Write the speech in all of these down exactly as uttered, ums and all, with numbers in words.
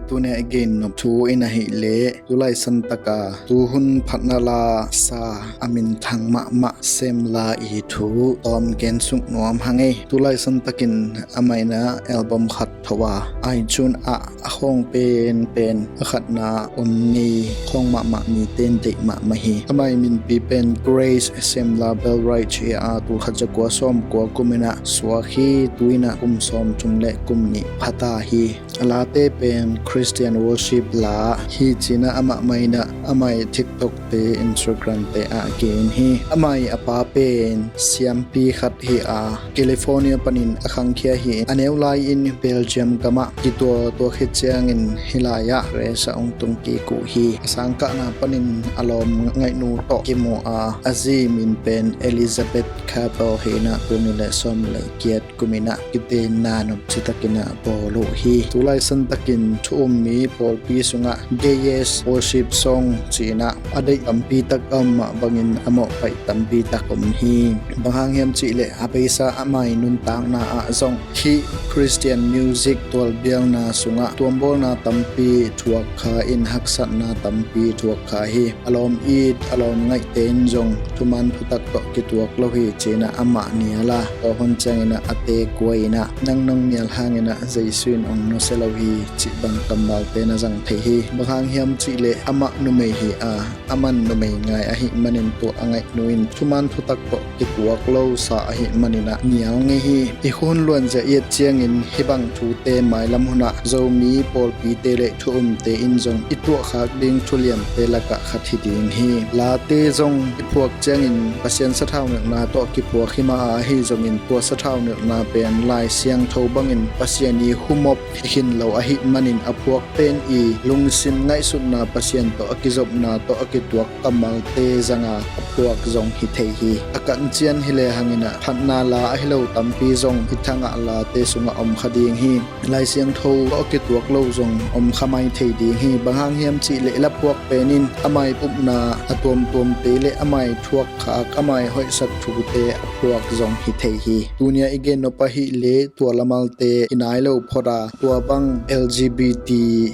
Tuni a i gen nop thu in ahih leh, tulai santaka tuhun phatna la sa a minthang mahmah Semla i thu tawm gen suk nuam hang ei. Tulai santakin amah in ah album khat tho a, iTunes ah a khawng penpen a khatna om ngei khawng mahmah, mite in deih mahmah hi. Amah i minpi pen Grace Semla Belwright hi a, tul khat za kua sawm kua kum in ah suak hi. Tu in ah kum sawm thum le kum nih pha ta hi. A late pen Christian worship la hi ci-in ah amah mah in ah amah i TikTok te, Instagram te ah gen hi. Amah i a pa pen siampi khat hi a, California panin a khangkhia hi. A neu lai-in Belgium gamah kituaktuak hi ciangin hih lai-ah Grace a hong tung kik uh hi. A sangkahna panin a lawm ngaihnu tawh kimu a, a zi min pen Elizabeth Capel hi in ah, tul nih le sawm le giat kum in ah kitenna nop citakin ah bawl uh hi. Tulai santakin thu um mi pawlpi sungah Gayest Worship Song ci-in ah a deih tampi tak a om mah bangin a mawhpaih tampi tak om hi. Bang hang hiam cih leh a beisa amah i nuntakna ah zong hih Christian music tualbialna sungah tuambawlna tampi thuak kha in haksatna tampi thuak kha hi. A lawm it, a lawm ngaihte in zong thuman thutak tawh kituak lo hi ci-in ah amah nial a, tua hun ciangin ah a tekuai in ah, nang nong nial hangin ah Jesu in hong nusia lo hi, cih bang kammalte na zang thei hi. Bang hang hiam cih leh amah numei hi a, aman numei ngai ahih manin tua a ngaihnu in thuman thutak tawh kituak lo sa ahih manin ah nial ngei hi. I hun luanzia i et ciangin hih bang thute mailam hunah Zomi pawlpite le thu umte in zong i tuahkhak ding thu liante lakah khat hi ding hi. Late zong i phuak ciangin Pasian sathau nilhna tawh kiphuak hi mah a, ahi zongin tua sathau nilhna pen Lai Siangtho bangin Pasian i humop hi khin lo ahih manin a phuak pen i lungsim ngaihsutna Pasian tawh a kizopna tawh a kituak kammalte zanga a phuak zong hi thei hi. A kancian hi le hangin ah phatna la ahi lo tampi zong i thangah late sungah om kha ding hi. Lai Siangtho tawh a kituak lo zong om kha mai thei ding hi. Bang hang hiam cih leh la phuak pen in amah i upna a tuamtuamte le amah i thuakkhak, amah i hoihsak thute a phuak zong hi thei hi. Tuni a i gen nop ahih leh tua lamalte hi nai lo phot a, tua bang L G B T,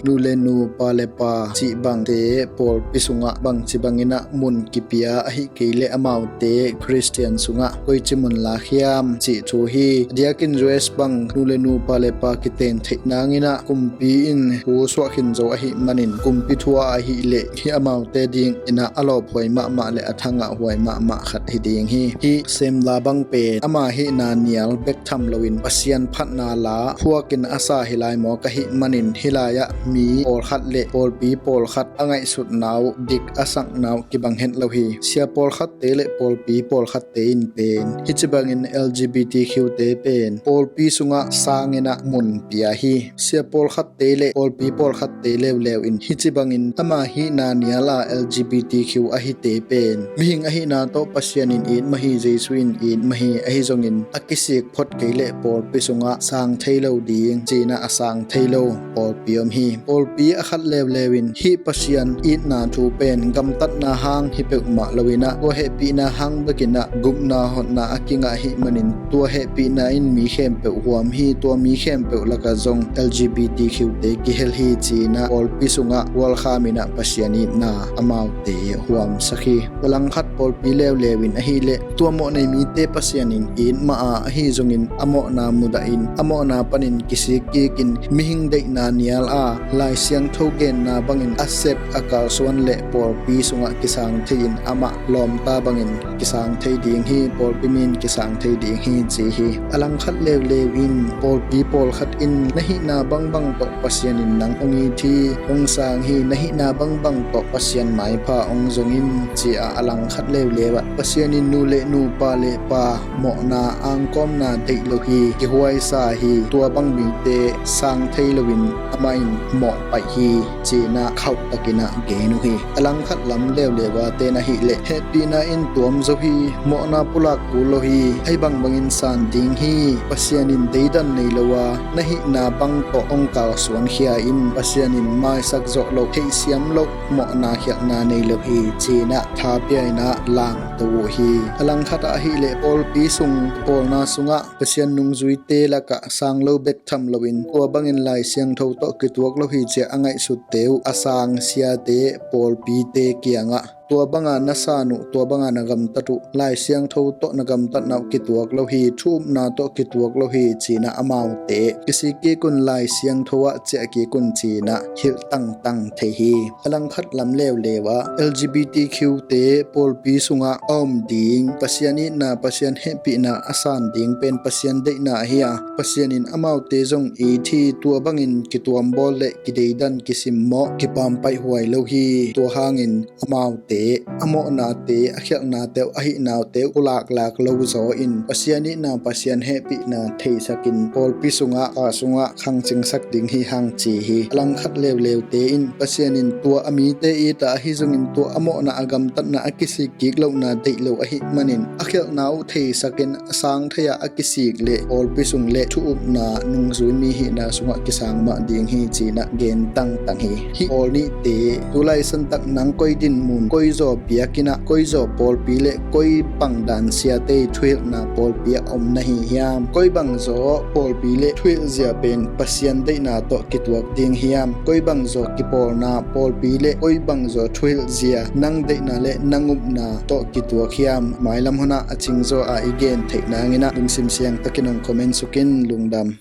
nu le nu, pa le pa cih bangte pawlpi sungah bangci bangin ah mun kipia ahih kei leh amaute Christian sungah koici mun lak hiam cih thu hi. A diakin U S bang nu le nu, pa le pa kiten theih nangin ah kumpi in thu suah khin zo ahih manin kumpi thu a ahih leh hih amaute dingin ah a lawphuai mahmah le a thangahhuai mahmah khat hi ding hi. Hih Semla bang pen ama hihna nial bek tham loin Pasian phatna la phuakin a sa hi lai mawk ahih manin hih lai-ah mi pawlkhat le pawlpi pawlkhat a ngaihsutna uh dik a sakna uh kibang het lo hi. Sia pawlkhatte le pawlpi pawlkhatte in pen hih ci bangin L G B T Q te pen pawlpi sungah sangin ah mun pia hi. Sia pawlkhatte le pawlpi pawlkhatte leuleu in hih ci bangin ama hihna nial a L G B T Q ahite pen mihing ahihna tawh Pasian in it mah hi, Jesu in it mah hi, ahi zongin a kisik phot kei leh pawlpi sungah sang thei lo ding ci-in ah a sang thei lo pawlpi om hi. Pawlpi a khat leuleu in hih Pasian itna thu pen gamtatna hang hi peuhmah loin ah tua hehpihna hang bekin ah gupna hotna a kingah ahih manin tua hehpihna in mi khempeuh huam hi. Tua mi khempeuh lakah zong L G B T Q te kihel hi ci-in ah pawlpi sungah hualkham in ah Pasian itna amaute huamsak hi. A langkhat pawlpi leuleu in ahih leh tua mawhnei mite Pasian in it mah a, ahi zongin a mawhna mudah in a mawhna panin kisik kikin mihing deihna nial a Lai Siangtho genna bangin a sep a kalsuan leh pawlpi sungah kisang thei-in amah lawmta bangin kisang thei ding hi, pawlpi min kisang thei ding hi ci hi. A langkhat leuleu in pawlpi pawlkhat in na hihna bangbang tawh Pasian in nang hong it hi, hong sang hi, na hihna bangbang tawh Pasian maipha hong zong in ci-a a langkhat leuleu ah Pasian in nu le nu, pa le pa mawhna angkawmna deih lo hi, kihuaisa hi. Tua bang mite sang thei loin amah in mawhpaih hi ci-in ah khauhtakin ah gen uh hi. A langkhat lam leuleu a ten ahih leh hehpihna in tuam zo hi, mawhna pulak kul lo hi, ahi bangbangin san ding hi. Pasian in deidan nei lo a na hihna bang tawh hong kalsuankhia in, Pasian in maisak zawh loh, theihsiam loh mawhna khialhna nei lo hi ci-in ah tha pia in ah lang uh hi. A langkhat ah ahileh pawlpi sung pawlna sungah Pasian nungzuite lakah sang lo bek tham loin tua bangin Lai Siangtho tawh kituak lo hi cia a ngaihsutte uh a sang siate pawlpite kiangah tua banga na san uh, tua banga na gamtat uh, Lai Siangtho tawh na gamtatna uh kituak lo hi, thu upna tawh kituak lo hi cinah amaute kisik kik un, Lai Siangtho ah ciah kik un cinah hilh tangtang thei hi. A langkhat lam leuleu ah L G B T Q te pawlpi sungah a om ding, Pasian itna, Pasian hehpihna a san ding pen Pasian deihna ahi a, Pasian in amaute zong it hi. Tua bangin kituambawl le kideidan, kisimmawh, kipampaih huai lo hi. Tua hangin amaute a mawhnate, a khialhnate uh, a hihnaute uh pulaklak lo zaw in Pasian itna, Pasian hehpihna theisakin pawlpi sungah, kha sungah khangcingsak ding hi hang ci hi. A langkhat leuleute in Pasian in tua a mite it a, ahi zongin tua a mawhna, a gamtatna, a kisik kik lohna deih lo ahih manin a khialhna uh theisakin a sang thei-a a kisik le pawlpi sung le thu upna nungzui mi hihna sungah kisang mah ding hi cinah gen tangtang hi. Hih pawl nihte tu laisantak nang koi dinmun, koi zaw biakinnah, koi zaw pawlpi le koi bangdan siate thuhilhna pawlpi ah om na hi hiam? Koi bangzaw pawlpi le thuhilhzia pen Pasian deihna tawh kituak ding hiam? Koi bangzaw kipawlna pawlpi le koi bangzaw thuhilhzia nang deihna le nang upna tawh kituak hiam? Mailam hunah a cingzaw a i gen theih nanginah lungsim siangtakin hong comment sukin. Lungdam.